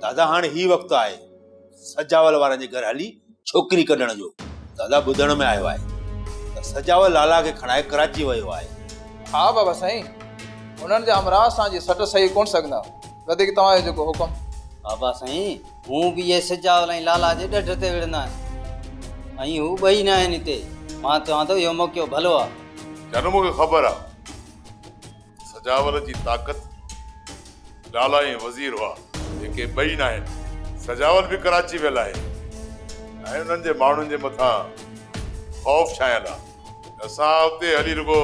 دادا هاڻ هي وقت آهي سجاول وارن جي گهر هلي ڇوڪري ڪڍڻ جو. دادا ٻڌڻ ۾ آيو آهي ته سجاول لالا کي کڻائي ڪراچي ويو آهي. ها بابا سائين، هنن جا همراهه اسان جي سٽ سهي ڪونه سگهندا. وڌيڪ توهان جو جيڪو حڪم. بابا سائين، هون به اهي سجاول ۽ لالا جي ڏڍ تي وڙهندا آهن ۽ هو ٻئي ناهن هتي. مان چوان ٿو اهو موقعو ڀلو آهي. جانو مون کي خبر آهي. سجاول جي طاقت لالا ۽ وزير هئا، جيڪي ٻئي ناهن. سجاول به ڪراچي ويل آهي ۽ انهن جي ماڻهن جي مٿان خوف ڇانيل آهي. اسان اتي هلي رڳو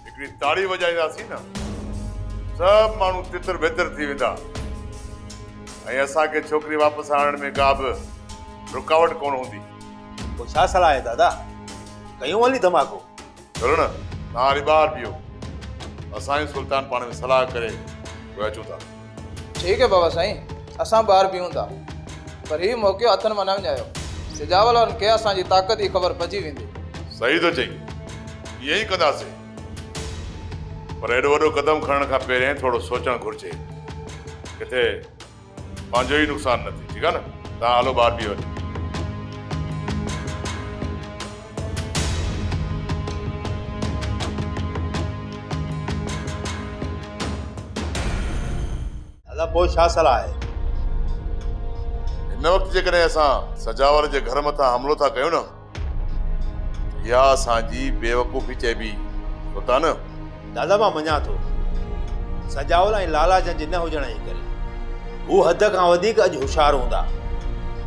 هڪڙي تاڙي وڄائينداسين نه، سڀ ماڻهو تتر ڀتر ٿي ويندا ۽ اسان کي ڇوڪري واپس آڻڻ ۾ ڪا به رڪاوٽ ڪونه هوندي. پوء ڇا صلاح آهي دادا؟ ڪيون هلي ڌماڪو؟ هلو نه، توهان هلي ٻاهر بيهو. اسان ۽ سلطان پاڻ ۾ صلاح ڪري پوء اچون ٿا. ٺيڪ آهي بابا سائين، اسان ٻاهر بيهون ٿا. پر هي موقعو هٿن مان نه وڃايو. سجاول وارن کي اسان جي طاقت جي خبر پئجي ويندي. صحيح ٿو چئين. ائين ئي ڪنداسين. پر ايڏو وڏو قدم کڻڻ کان پهرين ٿورو سوچڻ گهرجي. ڪٿي پنهنجو ئي نقصان نه ٿئي. ٺيڪ آهي نه؟ توهان هلو ٻاهر بيهو هلي. دادا پوء ڇا صلاح آهي؟ هن وقت جيڪڏهن اسان سجاول جي گهر مٿان حملو ٿا ڪيون نه ته اها اسان جي بيوقوفي چئبي سلطان. دادا مان مڃان ٿو سجاول ۽ لالا جن جي نه هجڻ جي ڪري هو حد کان وڌيڪ اڄ هوشيار هوندا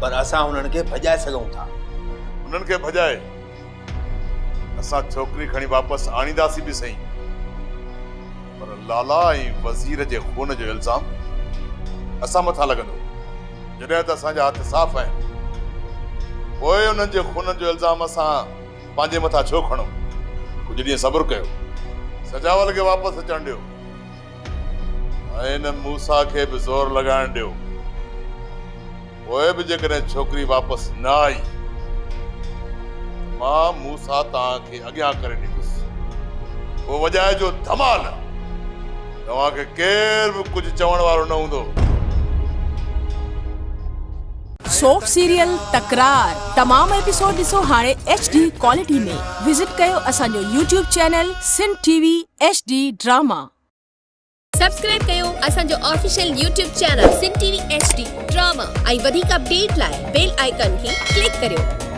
پر اسان هنن کي ڀڄائي سگهون ٿا. هنن کي ڀڄائي اسان ڇوڪري کڻي واپس آڻينداسين به سهي پر لالا ۽ وزير جي خون جو الزام اسان مٿان لڳندو جڏهن ته اسان جا هٿ صاف آهن پوء انهن جي خونن جو الزام اسان پنهنجي مٿان ڇو کڻون؟ ڪجهه ڏينهن صبر ڪيو. سجاول کي واپس اچڻ ڏيو ۽ ان موسيٰ کي به زور لڳائڻ ڏيو. پوء به جيڪڏهن ڇوڪري واپس نه آئي ته مان موسيٰ توهان کي اڳيان ڪري ڏيندس. پوء وڄائجو ڌمال. توهان کي ڪير به ڪجهه چوڻ وارو نه هوندو. سوپ سيريل تڪرار تمام ايپيسوڊ ڏسو هاڻي ايڇ ڊي ڪوالٽي ۾ وزٽ ڪيو اسان جو YouTube channel Sindh T V H D drama. Subscribe ڪيو اسان جو official YouTube channel Sindh T V H D drama ۽ وڌيڪ اپڊيٽ لاء بيل آئيڪان کي ڪلڪ ڪريو.